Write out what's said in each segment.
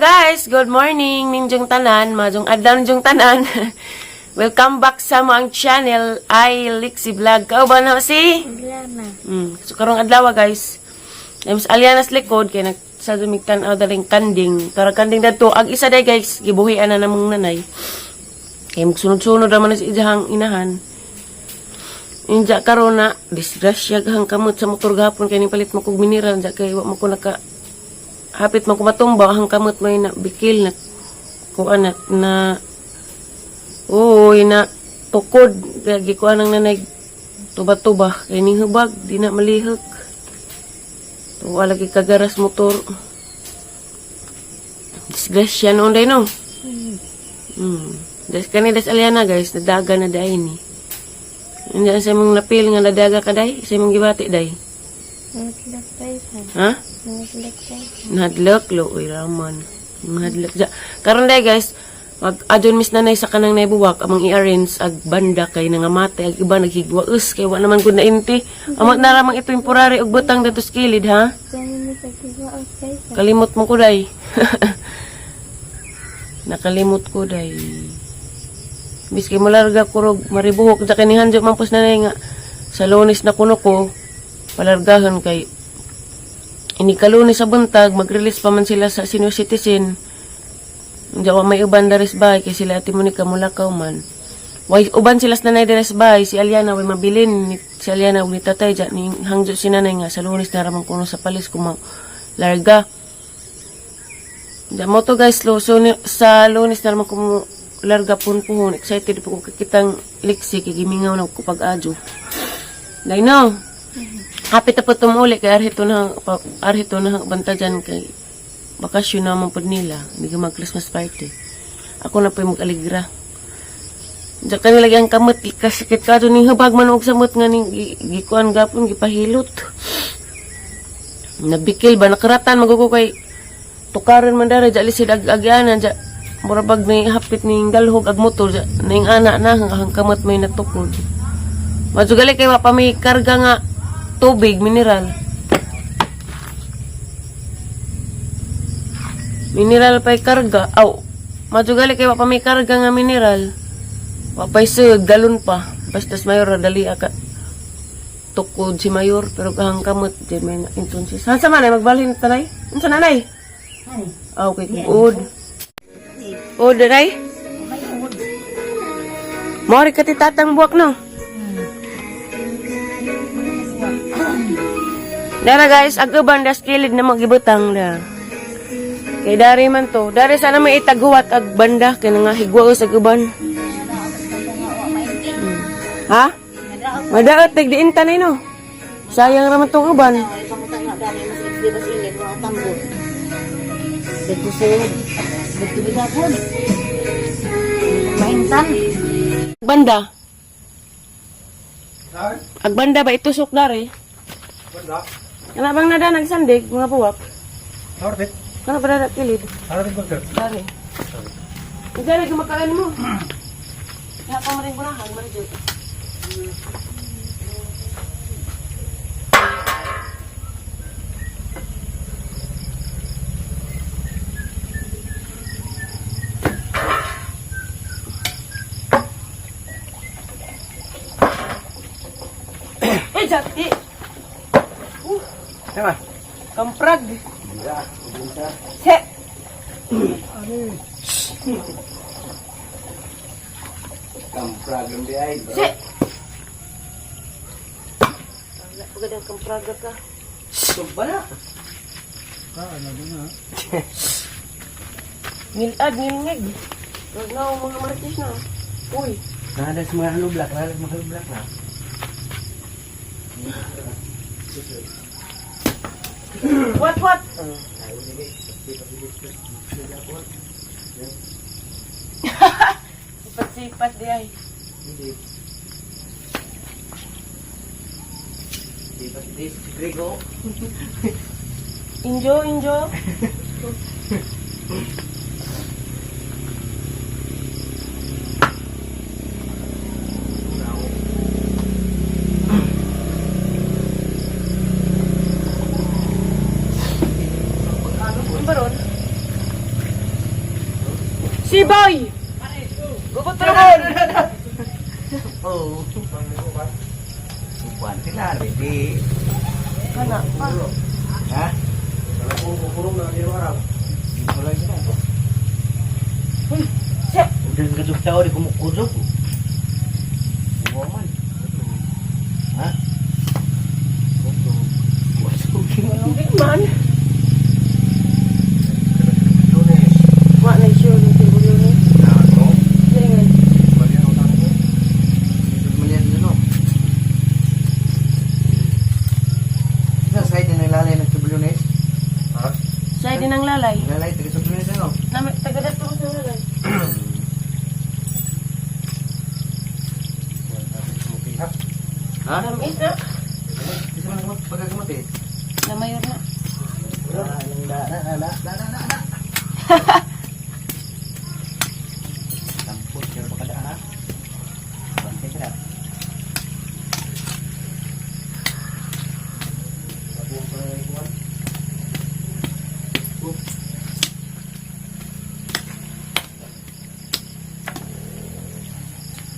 Guys! Good morning ninjong tanan, majong adlaw ninjong tanan. Welcome back sa among channel, I Lixie Vlog. Kauban na si? Lana. So karong adlaw, guys. Nams Alianas likod kay nag sa dumigtan aw daling kanding. Tara kanding dadto ag isa day, guys, gibuhian na namong nanay. Kay magsunod-sunod ra man na si ijahang inahan. Inja karon na disgrasya hang kamot sa motor gahapon kay palit mo kog mineral ja kay wa mo ko naka hapit man ko matumba ang kamot may na bikil na kuan na, na uy na tukod kaya gikuan ang nanay tuba-tuba kay ning hubag di na malihok tuwa lagi kagaras motor. Disgrasya noon day, no. Das kani das Aliana, guys, nadaga na day ni. Hindi sa mong napil nga nadaga ka day, sa mong gibati day. Naglag tayo. Ha? Naglag tayo. Nahadlok lo, uy raman. Nahadlok ja. Karon day, guys, mag adyon mis nanay sa kanang naibuwak among i-arrange ag banda kay nangamate ag iba naghigwaus kay wa naman gud na inti. Amot na ramang ito temporary og butang dito sa kilid, ha. Kani ni sa kiwa tayo. Kalimot mo ko day. Nakalimot ko day. Biski mo larga kurog maribuhok sa kanihan jo mampos nanay nga sa Lunes na kuno ko palargahon kay ini kalunes sa buntag mag-release pa man sila sa senior citizen. Diya wa may uban dares bay kay sila Ate Monica mulakaw man. Way uban sila sa nanay dares bay si Aliana way mabilin ni, si Aliana ug ni tatay diya ni hangjo si nanay nga sa Lunes na ramang kuno sa palis kuma larga. Diya mo to, guys, lo, so, sa Lunes na ramang kumo larga pun puhon. Excited po ko kitang liksi kay gimingaw na ko pag-adyo. Day no. Hapit na po tumuli kay arhito na banta dyan kay bakasyon naman po nila. Hindi ka mag-Christmas party. Ako na po yung mag-aligra. Diyan kanila lagi ang kamot, kasakit ka doon yung hubag man og samot nga ning gikuan gapon, gipahilot. Nabikil ba, nakaratan magugo kay tukaran man dara, dya lisid ag agyanan, dya murabag ni hapit ning galhog ag motor, dya ning ana na, hanggang kamot may natukod. Madzugali kay wa pa may karga nga tubig, mineral. Mineral pa'y karga. Aw, madzugali kay wa pa may karga nga mineral. Wa pa'y sud, galon pa. Basta sa mayor, dali ka tukod si mayor, pero kahang kamot, di may na inton si. Saan sa manay, magbalhin tanay? Unsa nanay? Ah, okay. Ud. Ud, nanay? Mori ka ti tatang buwak, no? Dara, guys, ag uban das kilid na magibutang da. Kay dari man to. Dari sana may itaguwat ag banda kay nga higwaos ag uban. Ha? Madaot tig diin tanay, no. Sayang ra man tong uban. Dito sa dito bigapon. Paintan. Banda. Ag banda ba itusok dari? Banda. Kana bang nada nagsandig mga buwak? Harapit. Kana ba dara kilid? Harapit ba? Dari. Hindi lagi makain mo. Kaya pa maring gunahan, maring. Eh, jati. Tama. Kamprag. Ya, bisa. Se. Kamprag ang biyay. Se. Wala pa gadang kampraga ka. Sumpa na. Ngilad, ngilngig. Wag na mga marites na. Uy. Nahalas mga halublak, nahalas mga halublak na. What, what? Sipat-sipat di ay. Hindi. Di ba si Grego? Injo, injo. Ano ba ron? boy! Gubot trabon! Oh. Buwan sila, ready. Kana pa. Ha? Wala sila. Uy, siya. Udah ngadug tao di kumukudok. Buwan man. Ha? Di man. Wa na sure ng siguro ni. Sige. Siya din ang lalay. Nami taga dato sa lalay. Ha? Tamis na. Lamayor na.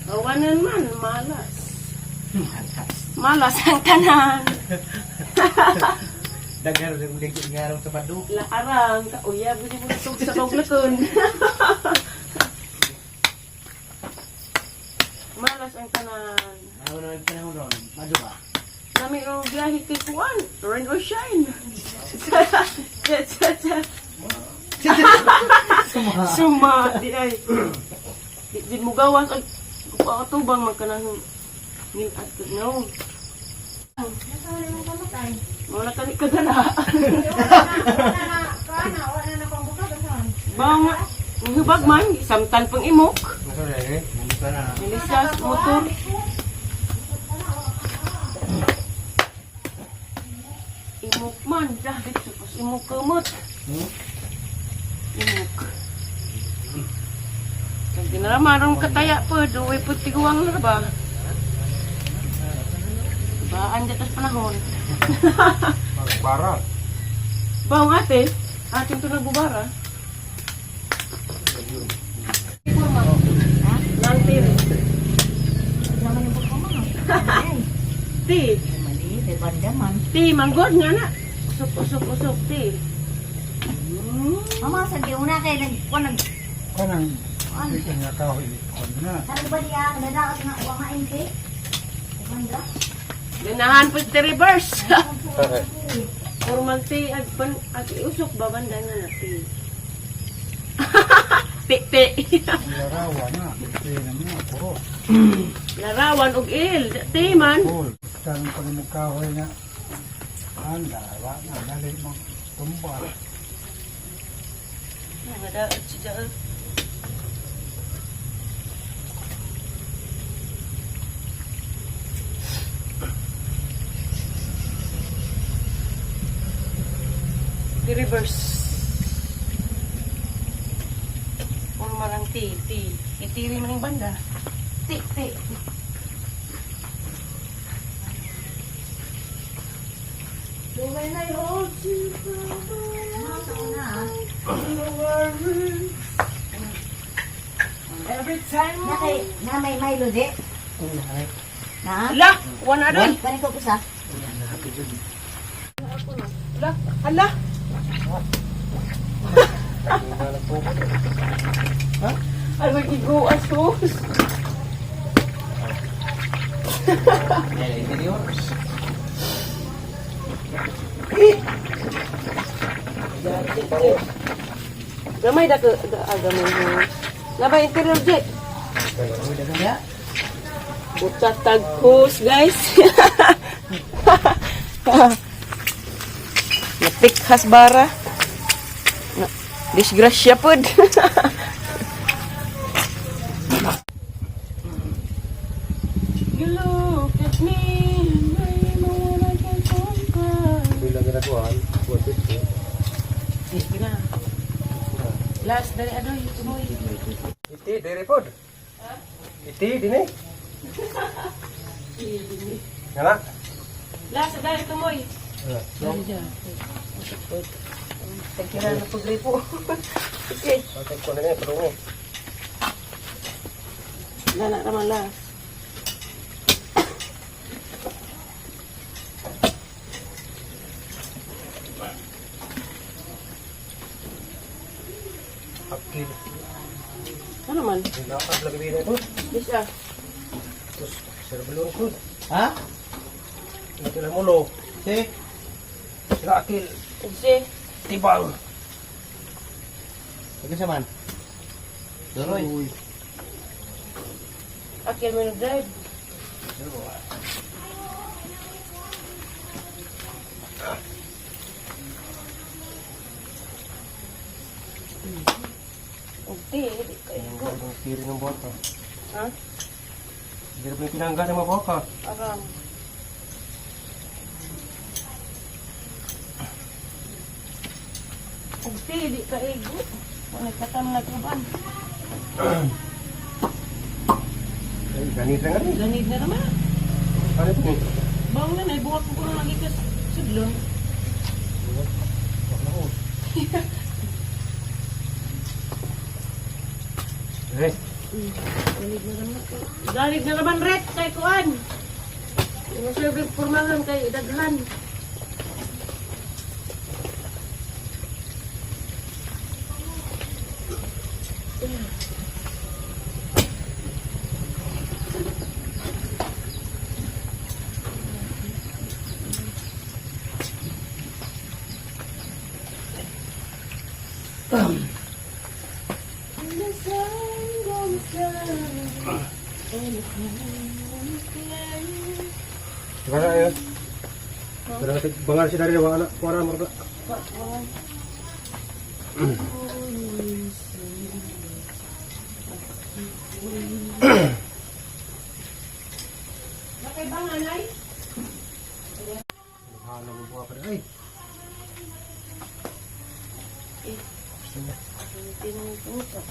Awanan man, malas. Malas ang tanan. Daghan sa kung ngarong sa badu. Laarang, kauyab, hindi mo natug sa kauglaton. Malas ang tanan. Ano na panahon ron? Madu ba? Nami ang biyahe kay Kuan, rain or shine. Cha, cha, cha. Suma, di ay. Di, di mo gawas ag katubang magkanang ngil-at ka no. Nasa wala mong kamatay. Wala ka ni kadala. Wala na, wala na, wala na pang buka. Basta Bang, hubag man, samtan pang imok. Nandito na. Nilisas, motor. Imok man, dahil tapos imok kamot. Hmm? Imok. Kag dinaramarong kataya po, duwi po tiguang na ba? Baan dyan tas panahon. Bara. Bawang ate, atin to nagbubara. Nang tiri. Naman yung pagkamang. Ti, Mali, may banda man. ti, manggod nga na. Usok, usok, usok, ti. Mama, sa di una kay nag kuan nag Kanang kuan. nga kahoy kon na. Sabi ba diya nadaot nga wa nga inte? Banda. Ganahan po ti reverse. Formal ti, ag, pan, ag usok ba banda nga na ti. Ti, ti. Larawan na. Iti na mo puro. Larawan og il. Ti man. Cool. Tanong pag mo kahoy nga. Anda, wa na dali mo tumba. Nagadaot siya dyan. The reverse. Formal ang T, T. Itiri man yung banda. T, T. When I hold you Mama, sa una ah. Every time Na kay na may Milo di. Na? Ala, wala doy. Balik ko usa. Ala, ala. Ay, mag-igo asos. Gamay da ka ah, gamay mo. Nabay interior jet. Buta tagkos, guys. Napikhas bara. Na, disgrasya pod. You look at me, may mawala kang tungkol. Bilang ginagawa, 150. Sige na. Last, dali adoy, tumoy. Iti, dire pod. Iti, dini. Nga na. Last, dali tumoy. Dali dyan. Tagkira na pagripo. Okay. Okay, kunin niya, tulungan. Gana raman las. Akil. Ano man? Lakas lagi bida ko. Bisa. Tapos, sir balon ko. Ha? Ito lang ulo. Si? Sila akil. Kasi, Tibang. Pagka man? Doroy. Akil mo nag-drive. Ugti, di kayo. Ang tiri ng boka. Ha? Hindi na pinangga ng mga boka. Aram. Ugti, di kaigo. Wala katam na kuban. Ay, ganit na nga rin. Ganid na naman. Ano ito eh? Bang na, naibuhat ko na lagi ka sudlon. Eh, Ganid na naman. Ganid na naman, Ret, kay kuan. Yung serve formahan kay daghan. Diba na yun? Pero bangal si Daryl, wala, wala, wala. Nakay bang anay? Hanap mo buha pa rin. Ay! Tinuturo.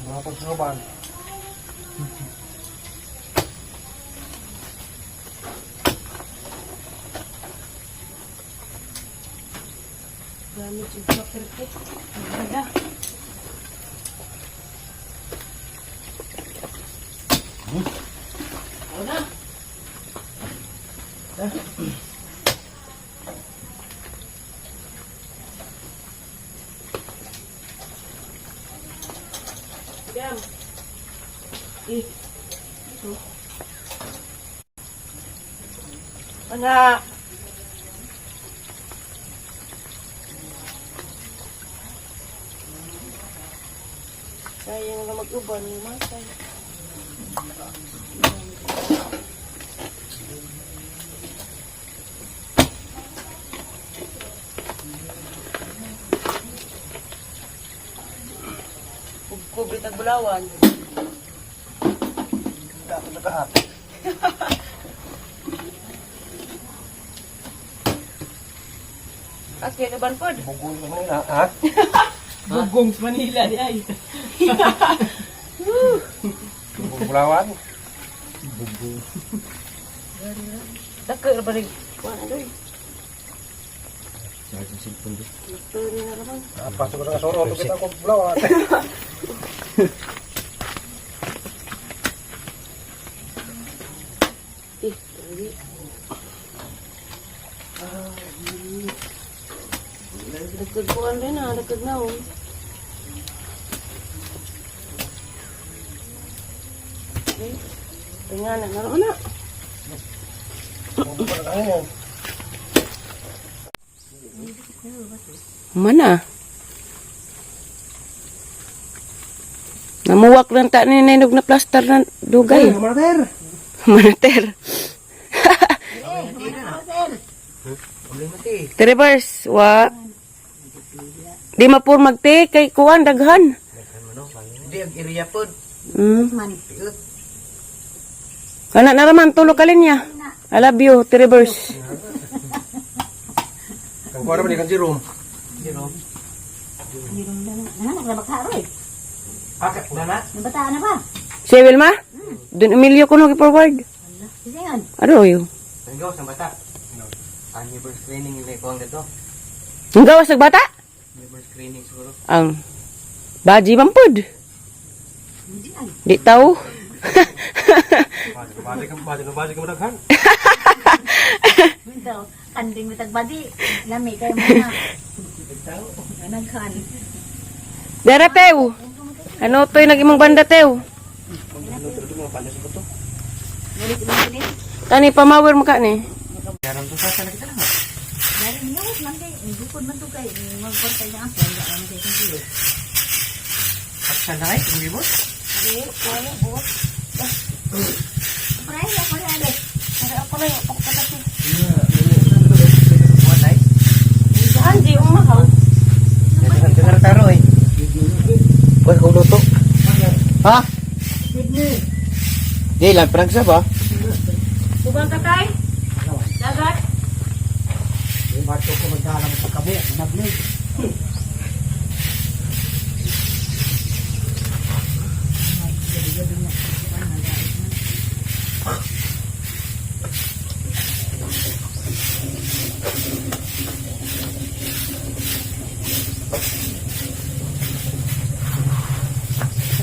Mga pagsuban. Gamit yung paper Ang ganda. Ako na. Jam. Eh. Ito. Ana. Sayang na mag-uban, matay. Kubrit ang bulawan. Ako nakahat. Aski, uban pod. Bugol sa Manila, ha? Bugong sa Manila di ay. Bugol Bulawan. Dako ra ba rin? Kuan adoy. Charge ang cellphone doon. Turi na naman. Ah, pasok ko sa kasoro, kita ko Bulawan. Eh, turi. Ah, Dagkag kuan rin ah, dagkag na oh. Okay. Tingnan na naroon na. Bugol na kayo. Mana? Namuwak lang ta ni Nenog na plaster na dugay. Manater! Manater. Trevors, wa. Di mapur magte kay kuan daghan. Hindi, ang area po. Kana na raman tulo ka linya. I love you, Trevors. Ang kuha naman, ikan si Rome. Si Rome? Nanak na bakaroy. Akak na na. Nabataan na ba? Si Wilma? Don Emilio ko no forward. Sisingan. Ano yun? Ang gawas ng bata. Ang newborn screening nila ko ang dito. Ang gawas ng bata? Newborn screening siguro. Ang baji mampod. Di tao. Bati ka, bati ka, bati ka madaghan. Mintaw, kanding mitag badi. Lami kay mga. Naghan. Dara teo. Ano to'y nag-imong banda teo? Mulit mulit. Kani pamawer mo ka ni. Yaram to sa sana kita lang. Dari minawat man kay bukod man to kay magportay na ako. Hindi man kay kundi. At sana ay, kung ibot. Pray ako na ale. Ako lang, ako patati. Buwan ay. Anji, umahaw. Yan ang taro eh. Buwan kong luto. Ha? Di lang, parang sa ba? Ubang katay? Dagat? Yung bato ko magdalang sa kabo, nablig.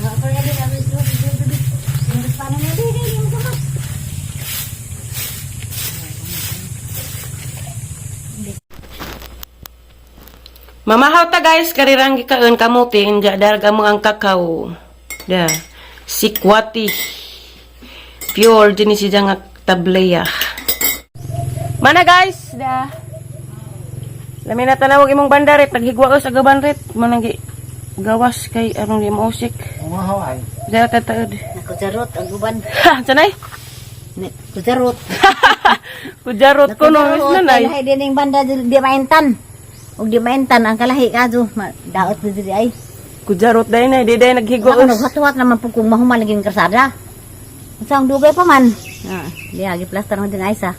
Ako na din ang paano na din din mo ka. Mamahaw ta guys, karirang gikaon kamuti inja darga mo ang kakao. Da. Sikwati. Pure din si nga tableya. Mana guys, da. Lami na tanawag imong bandaret, naghigwa ko sa gabanret, manang gi gawas kay aron di mausik. Umahaw ay. Dara tataod. Nakujarot ang uban. Ha, sanay. Nakujarot. Kujarot ko no, is nanay. Kalahi din ang banda di di maintan. Ug di maintan ang kalahi kadto daot diri ay. Kujarot dai nay, di dai naghigwa Ako ko. naghuwat naman po kung mahuman lagi ang karsada. Sa ang dugay pa man. Ah, di agi plaster man din ay sa.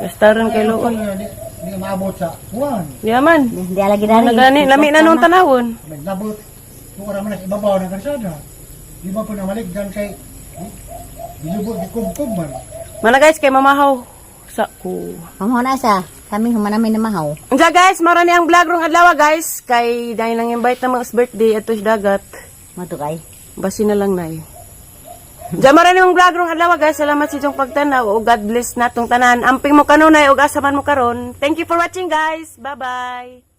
Kastaron kay looy. Di di maabot sa kuwan. Di man. Di, di lagi dari. Nagani, lami na nung tanawon. Naglabot. Kung ara man sa ibabaw ng kalsada. Di ba po namaligdan kay Bilubot di kumkum man. Mana guys, kay mamahaw sa ko. Mamaw na sa. Kami humanamin na mahaw. Unsa guys, mara ni ang vlog rong adlaw guys kay dahil nang invite na mga birthday ato sa dagat. Matukay. Basi na lang nay. Diyan mara ni ang vlog rong adlaw guys. Salamat sa inyong pagtanaw ug God bless natong tanan. Amping mo kanunay ug asa man mo karon. Thank you for watching guys. Bye-bye.